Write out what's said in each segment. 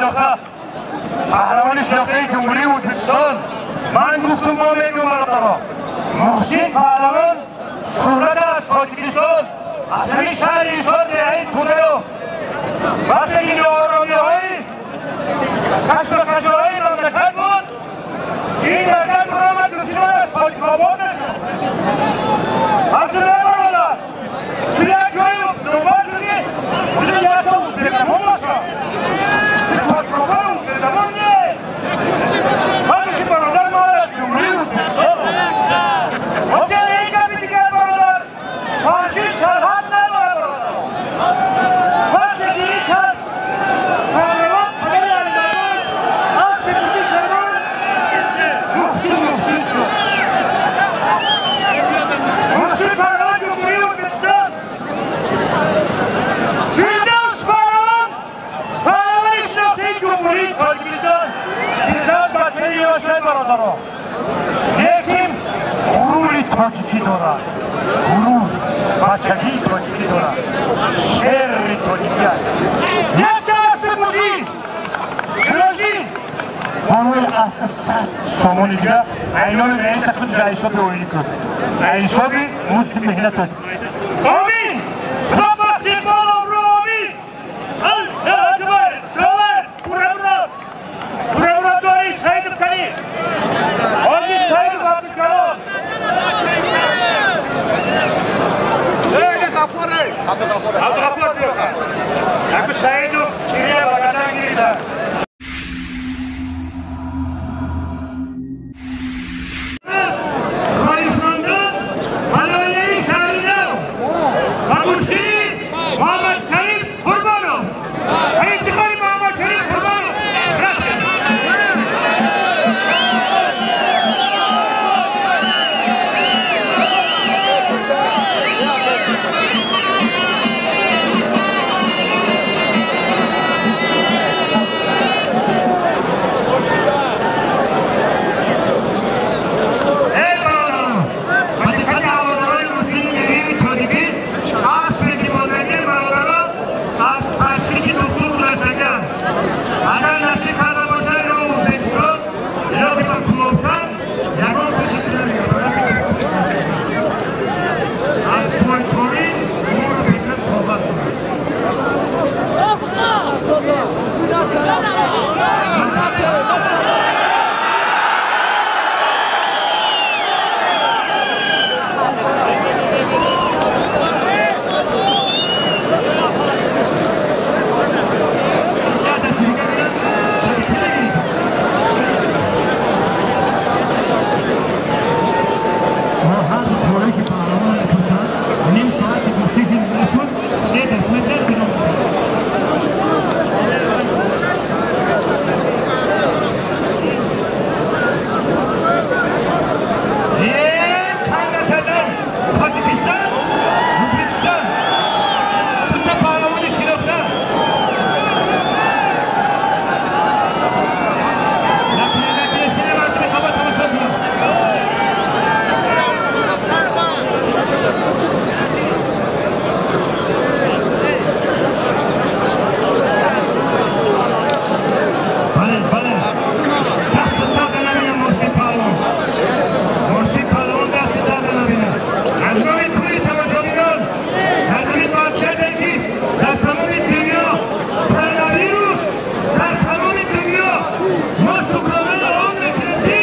шинохта, паҳлавони шинохтаи Ҷумҳурии Ӯзбекистон. Ман гуфтум, мо мегӯм, бародаро, Муҳсин паҳлавон шӯҳрат аз Тоҷикистон, аз ҳамин шаҳри Исор, деҳаи Тударо. Вақте ки ноороmiҳои кашмакашиҳои мамлакат буд, ин мардак баромад, гуфти ман аз Тоҷикобод ҳастам. Бародар, ту як ҷои дунбол шудӣ, уҷа якта ӯзбекзабон боша, Тоҷикобод ӯзбекзабон нест. Ман ки бародар, ман аз Ҷумҳурии Ӯзбекистон. Ин гапи дигар, бародар, Панҷшер сарҳад надорад, бародар. Вақте ки ин кас сарвон падари Алимардон аспи бурди шервон Муҳсин, Муҳсин шуд. Муҳсин паҳлавон Ҷумҳурии Ӯзбекистон, Фирдавс паҳлавон, паҳлавони шинохтаи Ҷумҳурии Тоҷикистон. Фирдавс бачаи ёшай, бародаро, лекин ғурури тоҷикӣ дорад, ғурур бачагии тоҷикӣ дорад, шери тоҷикӣ аст. Якта аспи бурдӣ Сироҷӣ болои аспи 100 сомони дига айноми раиса худ дар ҳисоби оилӣ кун, дар ҳисоби музди меҳнаташ. Омин, худо бахти иқбол обрӯ, омин. Аллоҳ акбар! Довар Пурамурод, Пурамурод дори Саидов кани, ҳоҷи Саидов Абдуҷалол. Абдуғаффор биёха. Яку Саидов кирия ба гардан гирифта. Хоҳишмандон ба ноҳияи Шаҳринав ба курсии Муҳаммадшариф Қурбонов, ба ифтихори Муҳаммадшариф Қурбонов рафтем. Эй бародарон, ба диққати ҳаводорони муслими миллии тоҷикӣ, аспе ки монданги бародарон аз ташхиси доктор гузаштагианд. Агар насиб карда бошад, ё Ӯзбекистон, ё ки ба Кулобшан ягон касе ки намегӯяд. Аз пойкорӣ моро беҳтар суҳбат кунад. ما هر خورش پهلوان می‌پرسند، نیم ساعت گفتگو نشد، 3 دقیقه در کنار. Тоҷикистон, Ӯзбекистон, дута паҳлавони шинохта. Накунед, накунед, сине мардуми хабар тамошо кунад. Бале, бале, дасту сарда набинам Муҳсин паҳлавон, Муҳсин паҳлавон дасти дарда набинам. Аз номи кулли тамошобинон, дар ҳамин вазъияте ки дар тамоми дунё коронавирус, дар тамоми дунё, мо шукронаи он мекунем, ки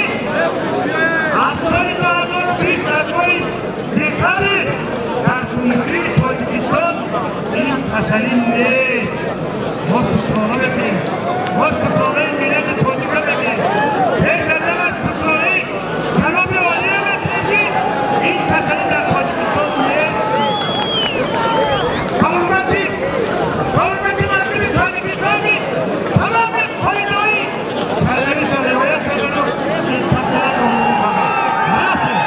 аз соли 2020, аз моҳи декабр дар Ҷумҳурии Тоҷикистон ин касалӣ нест. Мо шукрона мекунем, мо шукронаи миллати тоҷика мекунем. Пеш аз ҳама шукронаи ҷаноби олия мекунем, ки ин касалӣ дар Тоҷикистон нест. Ба ҳурмати мардуми Тоҷикистони тамоми қоидаҳои касалиро риоя кардану ин касалиро рафтем.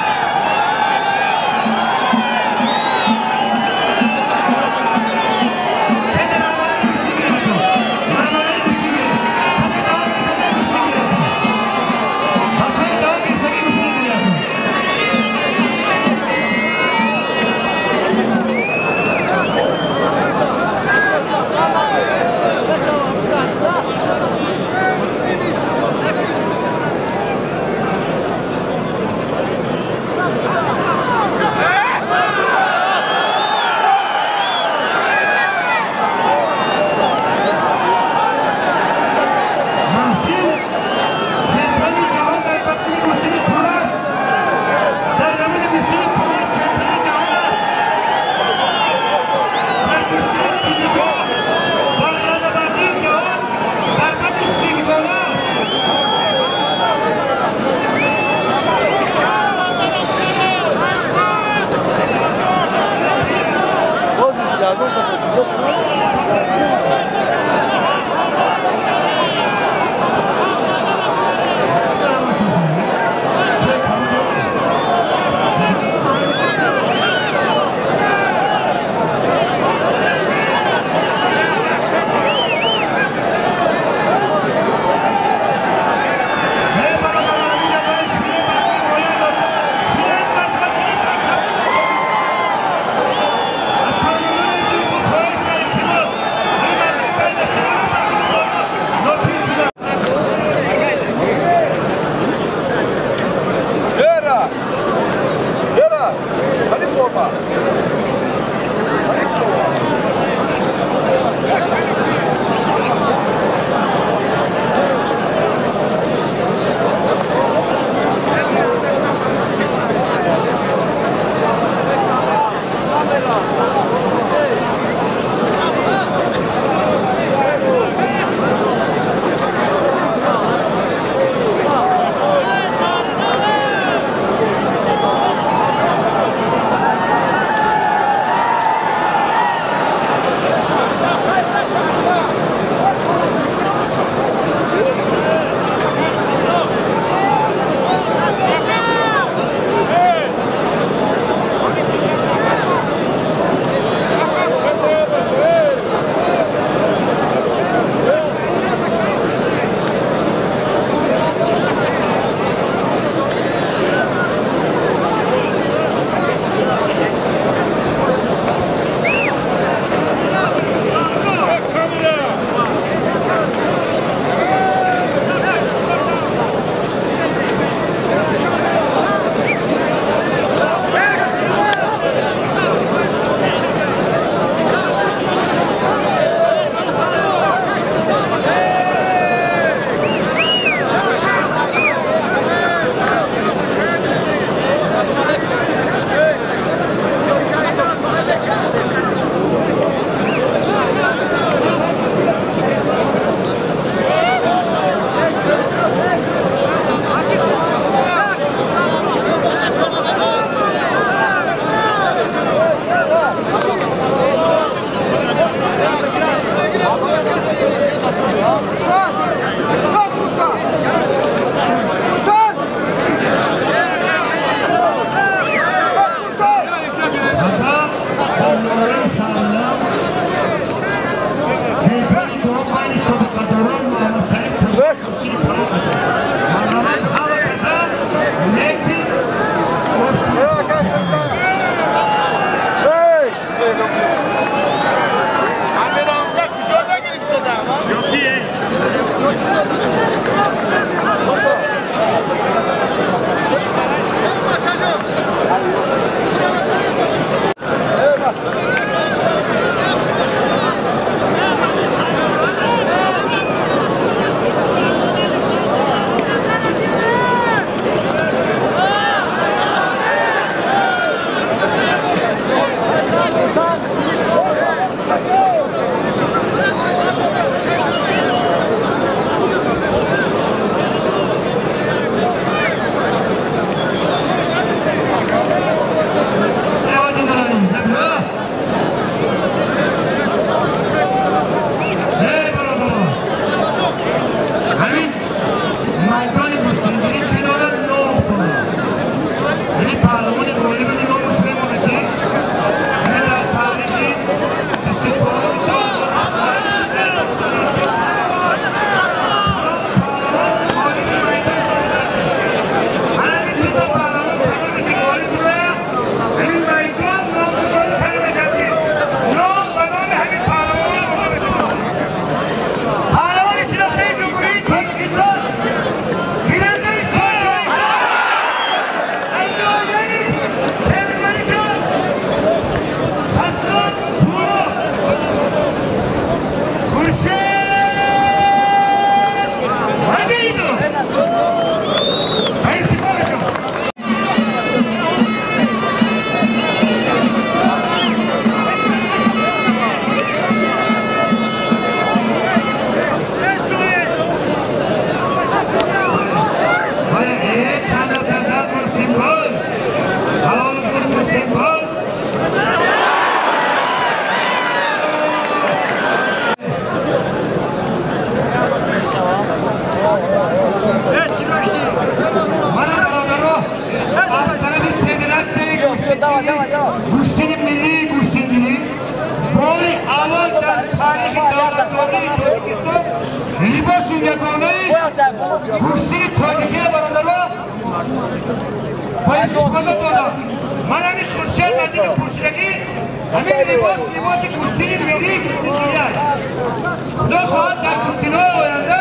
Худо хоҳад дар курсиҳои оянда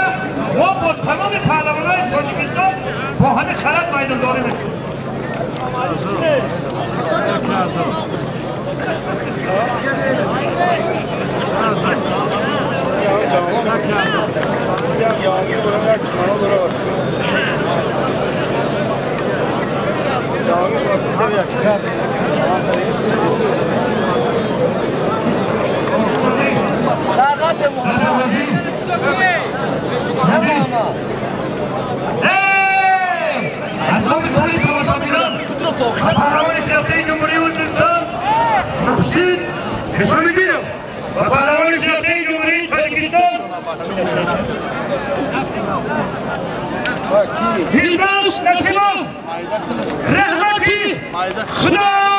мо бо тамоми паҳлавонҳои Тоҷикистон бо ҳамин халат майдондорӣ мекунем. پهلوان شناخته جمهوری ازبکستان محسن حسام‌الدینов و پهلوان شناخته جمهوری تاجیکستان فردوس نسیمов. رحمتی خدا.